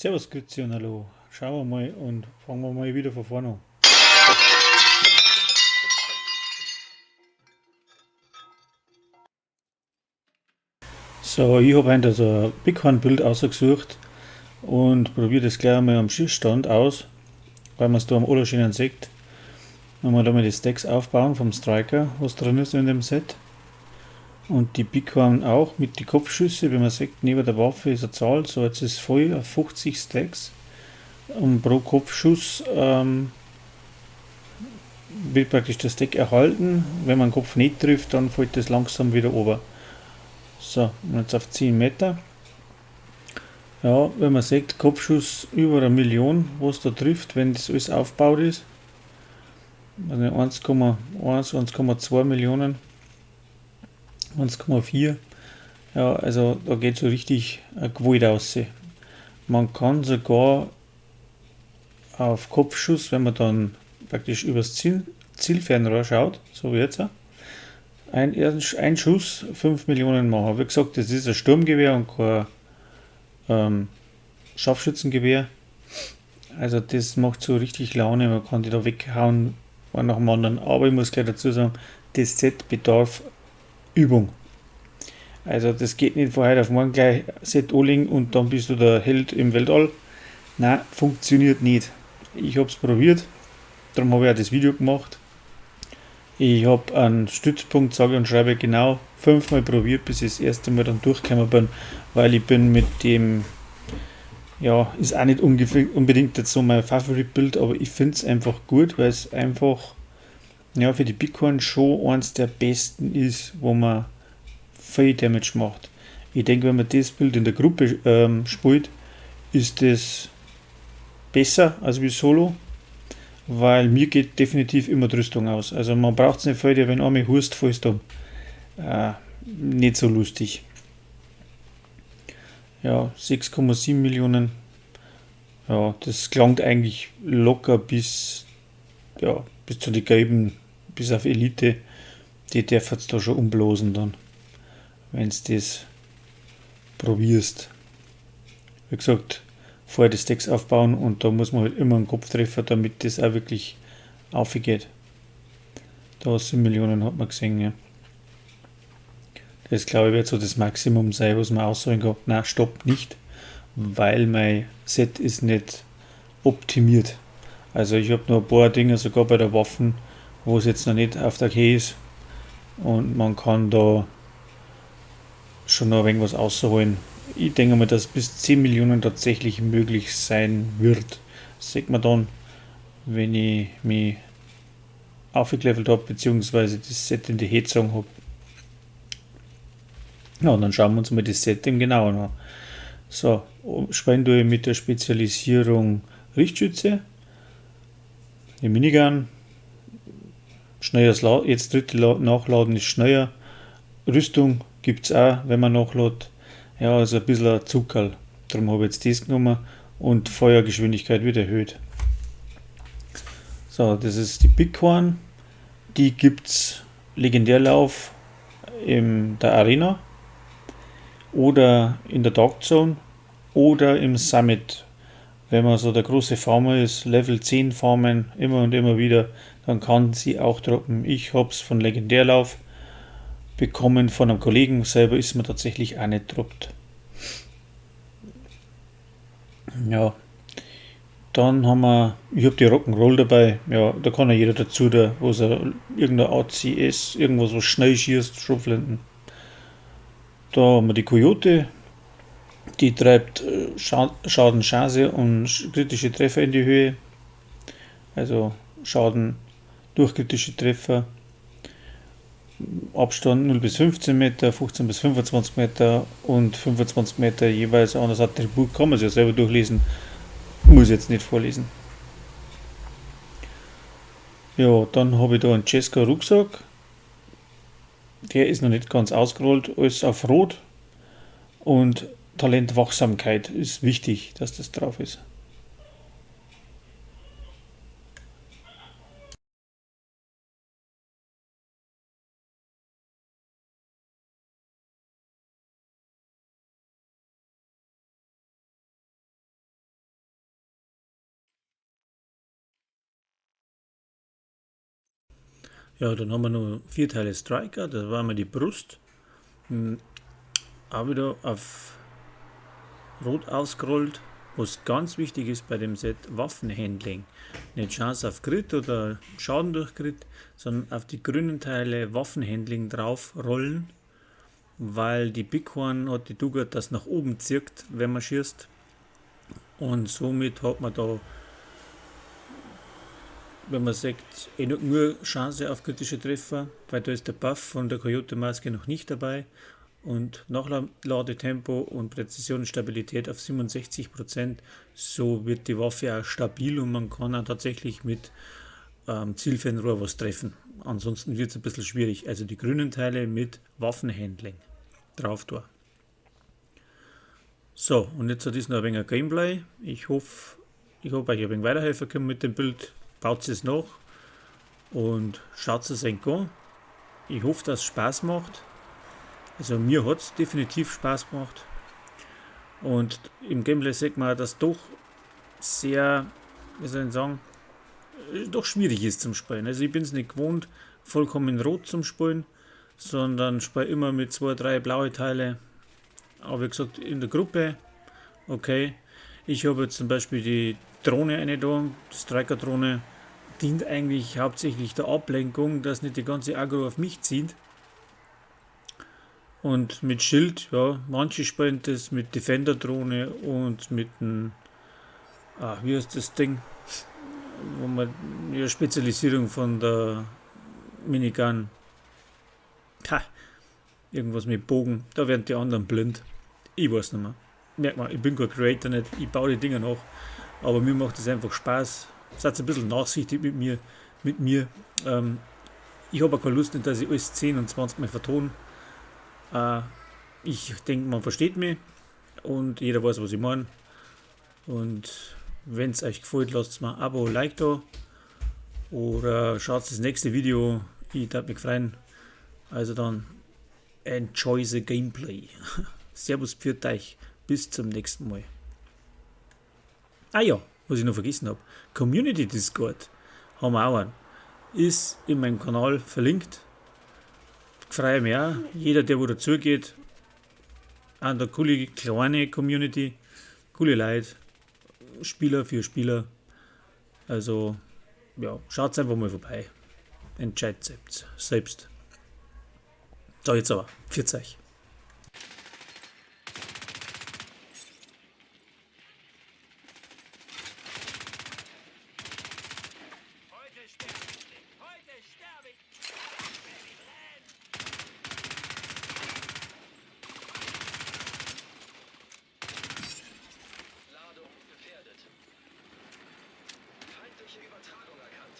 Servus, Grüezi und Hallo. Schauen wir mal und fangen wir mal wieder von vorne an. So, ich habe heute so ein Bighorn-Bild ausgesucht und probiere das gleich einmal am Schießstand aus, weil man es da am allerschönen sieht. Wenn wir da mal die Stacks aufbauen vom Striker, was drin ist in dem Set. Und die Bighorn auch mit den Kopfschüsse, wie man sieht, neben der Waffe ist eine Zahl, so jetzt ist voll auf 50 Stacks. Und pro Kopfschuss wird praktisch das Stack erhalten. Wenn man den Kopf nicht trifft, dann fällt das langsam wieder runter. So, und jetzt auf 10 Meter. Ja, wenn man sieht, Kopfschuss über 1 Million, was da trifft, wenn das alles aufgebaut ist. Also 1,1, 1,2 Millionen, 1,4. Ja, also da geht so richtig eine Gewalt aus. Man kann sogar auf Kopfschuss, wenn man dann praktisch übers Zielfernrohr schaut, so wie jetzt, ein Schuss 5 Millionen machen. Wie gesagt, das ist ein Sturmgewehr und kein Scharfschützengewehr. Also das macht so richtig Laune, man kann die da weghauen, einen nach dem anderen. Aber ich muss gleich dazu sagen, das Set bedarf Übung. Also das geht nicht von heute auf morgen gleich Set anlegen und dann bist du der Held im Weltall. Nein, funktioniert nicht. Ich hab's probiert, darum hab ich auch das Video gemacht. Ich hab einen Stützpunkt, sage und schreibe genau 5-mal probiert, bis ich das erste Mal dann durchgekommen bin, weil ich bin mit dem, ja, ist auch nicht unbedingt jetzt so mein Favorite-Bild, aber ich find's einfach gut, weil es einfach, ja, für die Bighorn schon eins der besten ist, wo man viel Damage macht. Ich denke, wenn man das Bild in der Gruppe spielt, ist das besser als wie Solo, weil mir geht definitiv immer die Rüstung aus. Also man braucht's nicht viel, wenn einmal hust, fällst du um. Nicht so lustig. Ja, 6,7 Millionen. Ja, das klangt eigentlich locker bis zu den Gelben, bis auf Elite. Die darf jetzt da schon umblasen dann, wenn's das probierst. Wie gesagt, vorher die Stacks aufbauen und da muss man halt immer einen Kopf treffen, damit das auch wirklich aufgeht. Da 7 Millionen hat man gesehen, ja. Das glaube ich wird so das Maximum sein, was man ausholen kann. Nein, stopp, nicht, weil mein Set ist nicht optimiert. Also ich hab noch ein paar Dinge sogar bei der Waffen, wo es jetzt noch nicht auf der Key ist und man kann da schon noch ein wenig was rausholen. Ich denke mal, dass bis 10 Millionen tatsächlich möglich sein wird. Das sieht man dann, wenn ich mich aufgelevelt hab, beziehungsweise das Set in die Heizung hab. Ja, und dann schauen wir uns mal das Set im Genauen an. So, spielen tue ich mit der Spezialisierung Richtschütze, die Minigun, schnelles jetzt dritte Nachladen ist schneller, Rüstung gibt's auch, wenn man nachlädt. Ja, also ein bisschen ein Zuckerl. Darum habe ich jetzt das genommen und Feuergeschwindigkeit wird erhöht. So, das ist die Bighorn. Die gibt's Legendärlauf in der Arena oder in der Dark Zone oder im Summit. Wenn man so der große Farmer ist, Level 10 farmen, immer und immer wieder, dann kann sie auch droppen. Ich hab's von Legendärlauf bekommen von einem Kollegen, selber ist mir tatsächlich auch nicht droppt. Ja, dann haben wir, ich hab die Rock'n'Roll dabei, ja, da kann ja jeder dazu, da, wo es irgendeine ACS, irgendwas, was schnell schießt, Schrotflinten. Da haben wir die Coyote, die treibt Schadenchance und kritische Treffer in die Höhe, also Schaden durch kritische Treffer. Abstand 0 bis 15 Meter, 15 bis 25 Meter und 25 Meter jeweils an das Attribut, kann man sich ja selber durchlesen, muss ich jetzt nicht vorlesen. Ja, dann habe ich da einen Ceska Rucksack, der ist noch nicht ganz ausgerollt, alles auf Rot und Talent Wachsamkeit ist wichtig, dass das drauf ist. Ja, dann haben wir noch 4 Teile Striker, da war mal die Brust. Auch wieder auf Rot ausgerollt. Was ganz wichtig ist bei dem Set, Waffenhandling. Nicht Chance auf Crit oder Schaden durch Crit, sondern auf die grünen Teile Waffenhandling drauf rollen, weil die Bighorn hat die Tugend, dass nach oben zirkt, wenn man schießt. Und somit hat man da, wenn man sagt, eh nur Chance auf kritische Treffer, weil da ist der Buff von der Coyote-Maske noch nicht dabei. Und Nachladetempo und Präzision und Stabilität auf 67%, so wird die Waffe auch stabil und man kann auch tatsächlich mit Zielfernrohr was treffen. Ansonsten wird's ein bisschen schwierig. Also die grünen Teile mit Waffenhandling drauf da. So, und jetzt hat es noch ein wenig ein Gameplay. Ich hoffe, ich hab euch ein wenig weiterhelfen können mit dem Bild. Baut es nach und schaut es euch an. Ich hoffe, dass es Spaß macht. Also mir hat's definitiv Spaß gemacht. Und im Gameplay sieht man, dass doch sehr, wie soll ich sagen, doch schwierig ist zum Spielen. Also ich bin's nicht gewohnt, vollkommen rot zum Spielen, sondern spiele immer mit 2, 3 blaue Teile. Aber wie gesagt, in der Gruppe, okay. Ich habe jetzt zum Beispiel die Drohne eine da, die Striker-Drohne, dient eigentlich hauptsächlich der Ablenkung, dass nicht die ganze Aggro auf mich zieht. Und mit Schild, ja, manche spielen das mit Defender-Drohne und mit dem, wie heißt das Ding, wo man die Spezialisierung von der Minigun, ha, irgendwas mit Bogen, da werden die anderen blind. Ich weiß nicht mehr. Merkt man, ich bin kein Creator nicht, ich baue die Dinger nach, aber mir macht das einfach Spaß. Seid ein bisschen nachsichtig mit mir. Mit mir. Ich habe auch keine Lust, nicht, dass ich alles 10 und 20 Mal vertone. Ich denke, man versteht mich und jeder weiß, was ich meine. Und wenn's euch gefällt, lasst mal ein Abo, Like da oder schaut das nächste Video. Ich darf mich freuen. Also dann, enjoy the gameplay. Servus, pfiat euch. Bis zum nächsten Mal. Ah ja, was ich noch vergessen hab. Community Discord haben wir auch einen. Ist in meinem Kanal verlinkt. Freue mich auch. Jeder, der wo dazugeht, an der coole kleine Community, coole Leute, Spieler für Spieler. Also, ja, schaut's einfach mal vorbei. Entscheidet selbst. So, jetzt aber. Pfiat euch. Heute sterbe ich nicht. Heute sterbe ich. Baby, brenn! Ladung gefährdet. Feindliche Übertragung erkannt.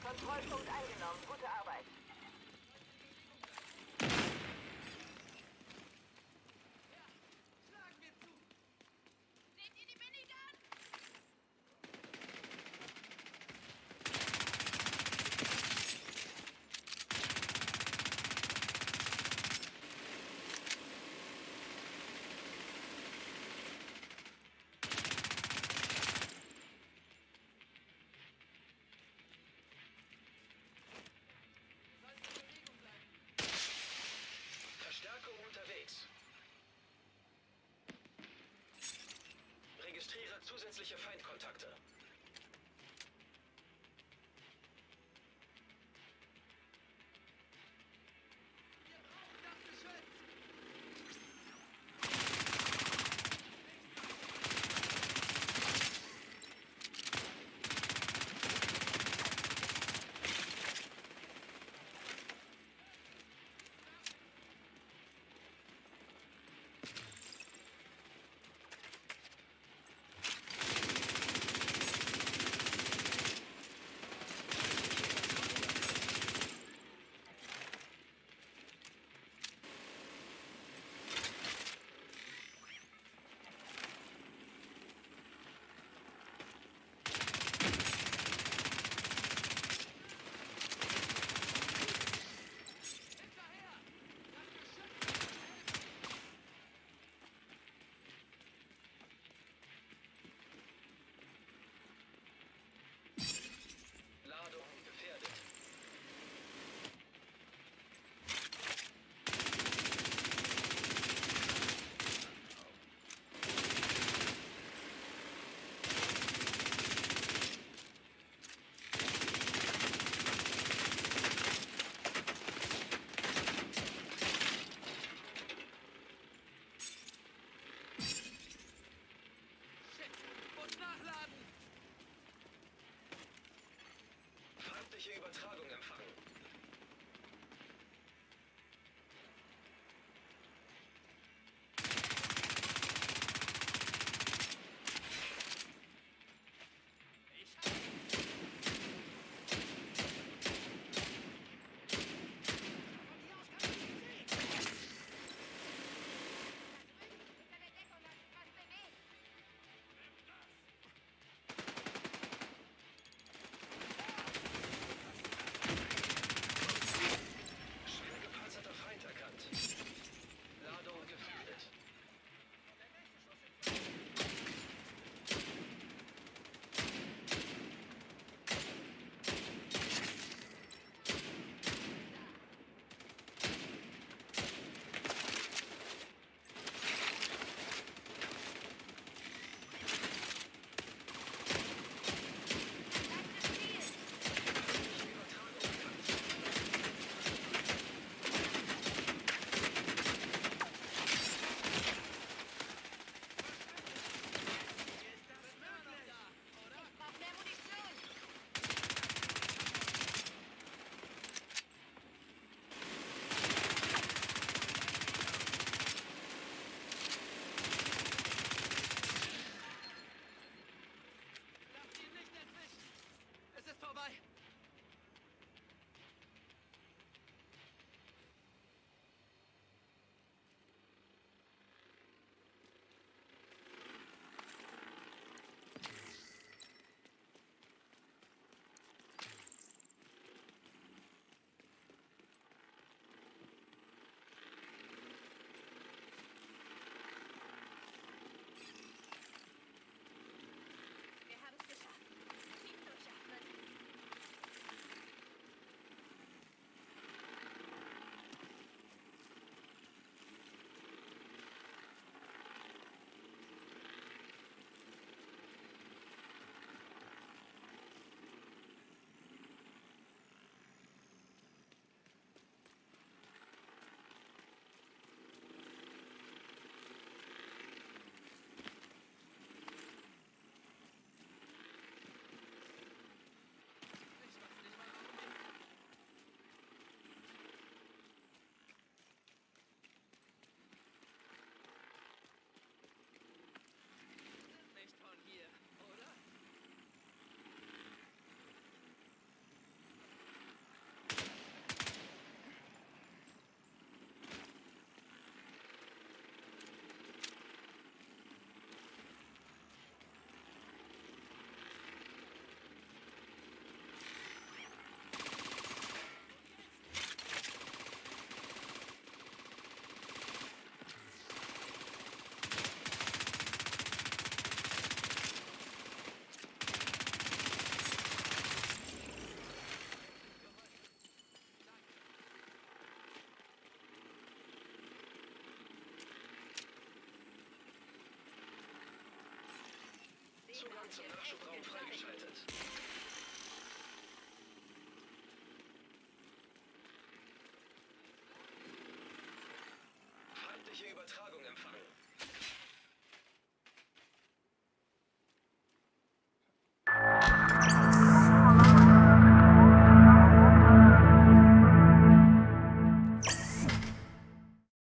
Kontrollpunkt eingenommen. Gute Arbeit. Zusätzliche Feindkontakte. Wir brauchen das Geschütz! Hinterher! Das Geschütz wird uns helfen! Ladung gefährdet. Shit! Muss nachladen! Feindliche Übertragung empfangen. Ich hab... Von hier aus kann ich ihn sehen! Da drüben, hinter der Deckung hat sich was bewegt. Nimm das! Zugang zum Nachschubraum freigeschaltet.